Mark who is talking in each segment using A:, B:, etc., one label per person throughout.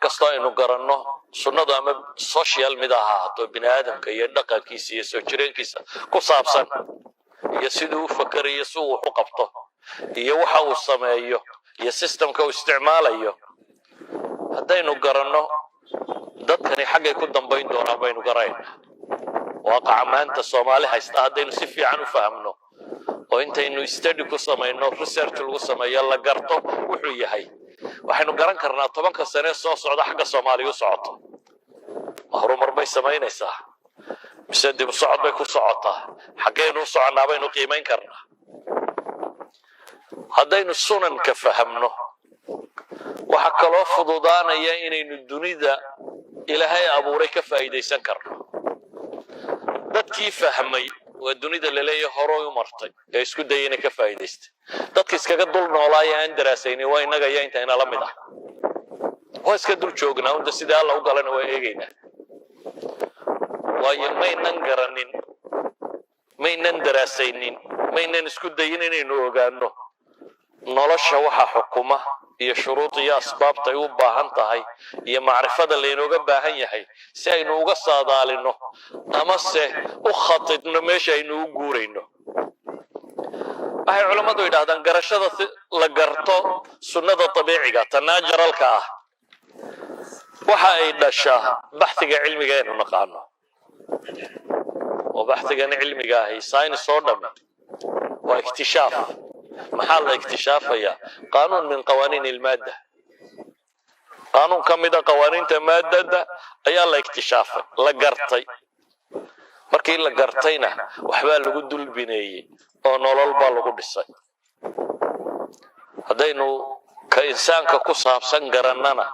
A: Kastoo aynu garanno sunnadu, ama social mid ha ahaato, bini aadamka iyo dhaqankiisa iyo soo jireenkiisa ku saabsan, iyo siduu u fakerayo, si uu wax u qabto, iyo waxa uu sameeyo, iyo systemka uu isticmaalayo, haddaynu garanno, dadkani xaggay ku dambayn doonaan baynu garaynaa. Waaqaca maanta Soomaali haysta haddaynu si fiican u fahamno, oo intaynu study ku samayno, research lagu sameeyo, la garto wuxuu yahay, waxaynu garan karnaa 10-ka sane soo socda xagga Soomaaliya u socoto. Ma horumar bay samaynaysaa mise dib u socod bay ku socotaa? Xaggaynu u soconnaa baynu qiimayn karnaa. Haddaynu sunanka fahamno, waxaa kaloo fududaanaya inaynu dunida Ilaahay abuuray ka faa'iidaysan karno. Dadkii fahmay waa dunida laleeyahay hore u martay ee isku dayay inay ka faa'iidaystay. Dadka iskaga dul noolaaya aan daraasaynin waa innaga iyo inta inala mid ah. Waa iska dul joognaa unta sidai Alla u galana waa eegaynaa, waayo maynan garanin, maynan daraasaynin, maynan isku dayin inaynu ogaano nolosha waxa xukuma iyo shuruud iyo asbaabta ay u baahan tahay iyo macrifada laynooga baahan yahay, si aynu uga saadaalino amase u khatidno meesha aynu u guurayno. Waxay culammadu yidhahdaan, garashada la garto sunnada dabiiciga, ta naturalka ah, waxa ay dhashaa baxhiga cilmiga aynu naqaano, oo baxhigan cilmiga ahi, science oo dhami, waa iktishaaf. Maxaa la iktishaafayaa? قانون من قوانين المادة, qaanuun ka mida qawaaniinta maadada ayaa la iktishaafay, la gartay. Markii la gartayna, waxbaa lagu dulbineeyey oo nolol baa lagu dhisay. Haddaynu ka insaanka ku saabsan garannana,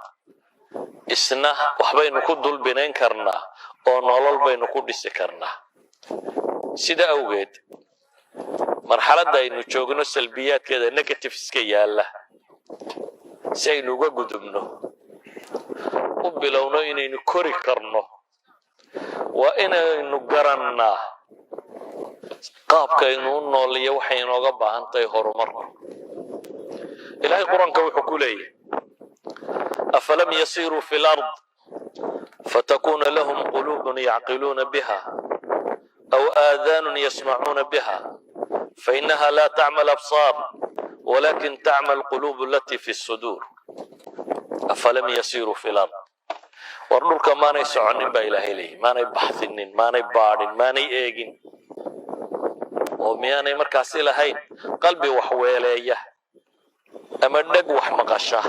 A: isna waxbaynu ku dulbinayn karnaa oo nolol baynu ku dhisi karnaa. Sida awgeed, marxaladda aynu joogno salbiyaadkeeda, negativeska yaalla, si aynu uga gudubno, u bilowno inaynu kori karno, waa inaynu garannaa qaabkaynu u nooliyo waxay inooga baahan tahay horumarku. Ilaahay Qur-aanka wuxuu ku leeyahay: أفلم يسيروا في الأرض فتكون لهم قلوب يعقلون بها أو آذان يسمعون بها فإنها لا تعمى الأبصار ولكن تعمى القلوب التي في الصدور. أفلم يسيروا في الأرض, war dhulka maanay soconin baa Ilaahay leeyahy? Maanay baxsinin? Maanay baadhin? Maanay eegin? Oo miyaanay markaasi lahayn qalbi wax weeleeya, ama dheg wax maqasha,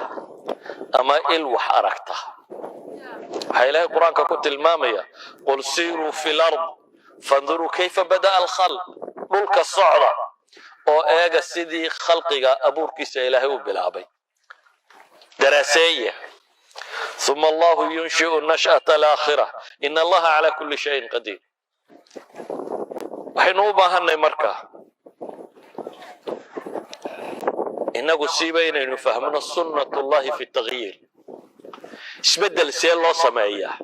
A: ama il wax aragta? Waxaa Ilaahay Qur-aanka ku tilmaamaya: قل سيروا في الأرض فانظروا كيف بدأ الخلق. Dhulka socda oo eega sidii khalqiga abuurkiisa Ilaahay u bilaabay, daraaseeya. ثم الله ينشئ النشأة الآخرة إن الله على كل شيء قدير. Waxaynu u baahanay markaa innagu siiba inaynu fahmno سنة الله في التغيير. Isbeddel see loo sameeyaa?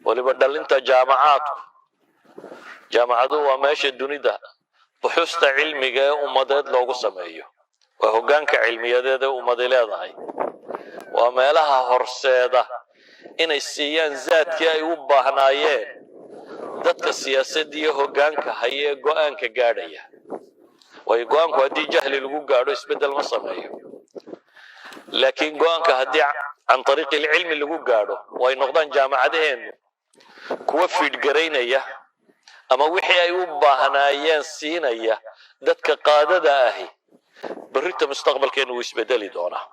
A: Waliba dhalinta jaamacaadku, jaamacaduhu waa meesha dunida buxuusta cilmiga ee ummadeed loogu sameeyo, waa hoggaanka cilmiyadeed ee ummadi leedahay, waa meelaha horseeda inay siiyaan zaadkii ay u baahnaayeen dadka siyaasadda iyo hoggaanka haya ee go'aanka gaadhaya. Waayo, go'aanku haddii jahli lagu gaadho, isbeddel ma sameeyo, laakiin go'aanka haddii عن طريق العلم lagu gaadho, oo ay noqdaan jaamacadaheennu kuwa fiidhgaraynaya ama wixii ay u baahnaayeen siinaya dadka qaadada ahi, berrita mustaqbalkeenu wuu isbedeli doonaa.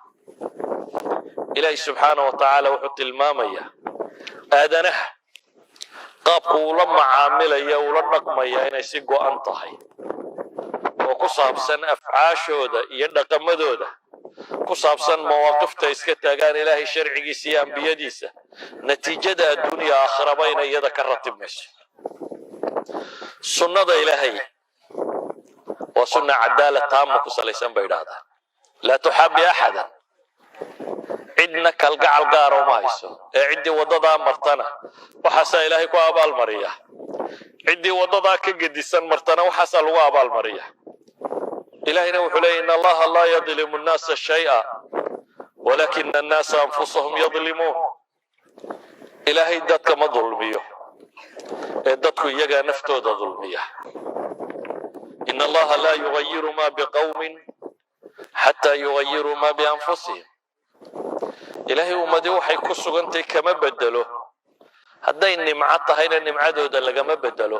A: Ilaahi subxaana wa tacaala wuxuu tilmaamayaa aadanaha qaabku ula macaamilaya, ula dhaqmaya, inay si go'an tahay, oo ku saabsan afcaashooda iyo dhaqamadooda, ku saabsan mawaaqifta iska taagaan Ilaahay sharcigiisa iyo ambiyadiisa, natiijada adduunya aakhiraba inay iyada ka ratibmayso. Sunnada Ilaahay waa sunna عدالة تامة ku salaysan bay idhaahdaan. لا تحابي أحدا, cidna kalgacal gaara uma hayso, ee ciddii waddadaa martana waxaasaa Ilaahay ku abaalmariya, ciddii waddadaa ka gedisan martana waxaasaa lagu abaalmariya. Ilahayna wuxuu leeyay: إن الله لا يظلم الناس شيئا. ولكن الناس أنفسهم يظلمون. Ilaahay dadka ma dulmiyo ee dadku iyagaa naftooda dulmiya. إن الله لا يغير ما بقوم حتى يغيروا ما بأنفسهم. Ilaahay ummadii waxay ku sugantay kama bedelo. Hadday nimco tahayna nimcadooda lagama bedelo,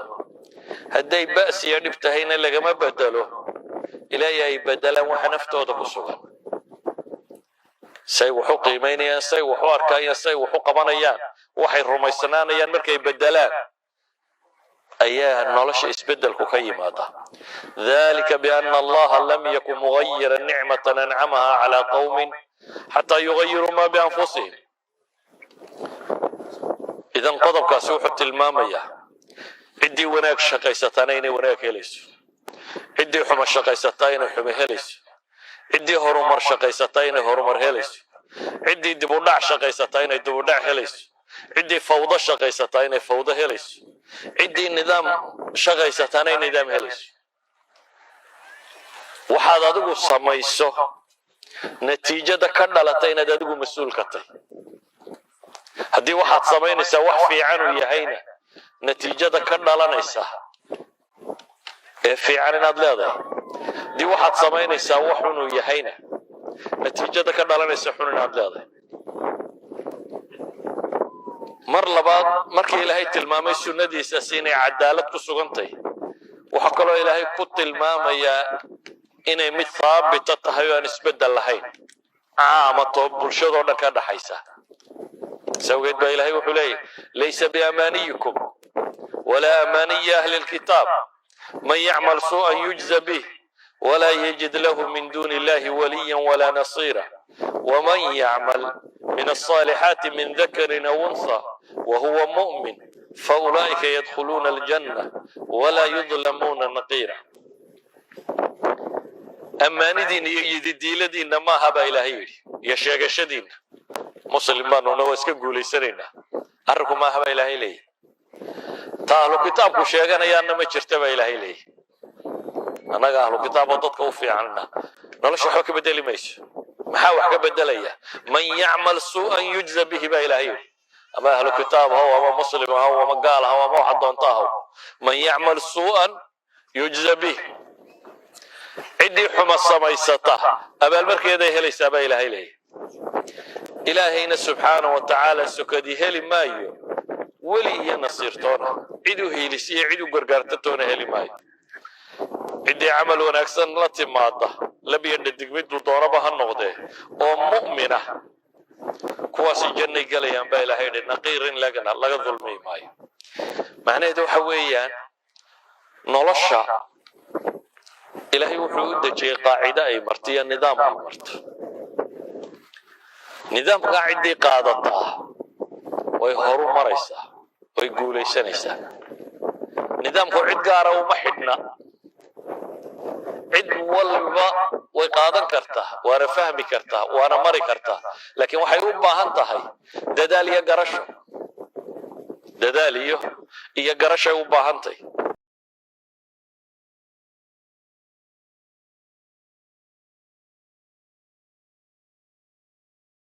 A: hadday ba'si iyo dhib tahayna lagama bedelo ilaahay ay bedelaan waxa naftooda ku sugan, say wax u qiimaynayaan, say wax u arkayaan, say wax u qabanayaan, waxay rumaysnaanayaan. Markay bedelaan ayaa nolosha isbedelku ka yimaada. ذلك بأن الله لم يك مغيرا نعمة أنعمها على قوم حتى يغيروا ما بأنفسهم. Idan qodobkaasi wuxuu tilmaamayaa ciddii wanaag shaqaysataana inay wanaag helayso, ciddii xumo shaqaysataa inay xumo helayso, ciddii horumar shaqaysataa inay horumar helayso, ciddii dibudhac shaqaysataa inay dibudhac helayso, ciddii fawdo shaqaysataa inay fawdo helayso, ciddii nidaam shaqaysataana inay nidaam helayso. Waxaad adigu samayso natiijada ka dhalata inaad adigu mas-uul ka tahay. Haddii waxaad samaynaysaa wax fiican uu yahayna, natiijada ka dhalanaysa ee fiican inaad leedahay. Haddii waxaad samaynaysaa wax xun uu yahayna, natiijada ka dhalanaysa xun inaad leedahay. Mar labaad, markii Ilaahay tilmaamay sunnadiisaasi inay cadaalad ku sugantay, waxaa kaloo Ilaahay ku tilmaamayaa inay mid haabita tahay oo aan isbeddel lahayn, caamato bulshadoo dhan ka dhaxaysa. Sawgeed baa Ilahay wuxuu leeyahy: ليس بأمانيكم ولا أماني أهل الكتاب، من يعمل سوءا يجز به ولا يجد له من دون الله وليا ولا نصيرا، ومن يعمل من الصالحات من ذكر أو أنثى وهو مؤمن فأولئك يدخلون الجنة ولا يظلمون نقيرا. Ammaanidiinna iyo yididiiladiinna maaha, baa Ilaahay yidhi, iyo sheegashadiinna muslim baanuna waa iska guulaysanaynaa. Arrinku maaha, baa Ilaahay leeyahy. Ta ahlu kitaabku sheeganayaanna ma jirta, baa Ilaahay leeyahy. Annaga ahlu kitaab oo dadka u fiicanna nolosha waxba ka bedeli mayso. Maxaa wax ka bedelaya? من يعمل سوءا يجز به, baa Ilaahay yidhi. Ama ahlu kitaab haw, ama muslim haw, ama gaal haw, ama waxa doonta haw, من يعمل سوءا يجز به, ciddii xuma samaysata abaalmarkeeday helaysaa, baa Ilaahay leeyahy. Ilaahayna subxaana wa tacaala sokadii heli maayo weli iyo nasiirtoona, cid u hiilisiyo cid u gargaarta toona heli maayo. Ciddii camal wanaagsan la timaada, lab iyo dhadig miduu doonaba ha noqdee, oo mu'mina, kuwaasi jannay gelayaan, baa Ilahay yidhi, naqiir in lagana laga dulmi maayo. Macnaheedu waxa weeyaan, nolosha Ilaahay wuxuu u dejiyey qaacido ay marto iyo nidaam ay marto. Nidaamkaa ciddii qaadataa way horu maraysaa, way guulaysanaysaa. Nidaamku cid gaara uma xidhna, cid walba way qaadan kartaa, waana fahmi kartaa, waana mari kartaa, laakiin waxay u baahan tahay dadaal iyo garasho. Dadaal iyo garashay u baahantahay.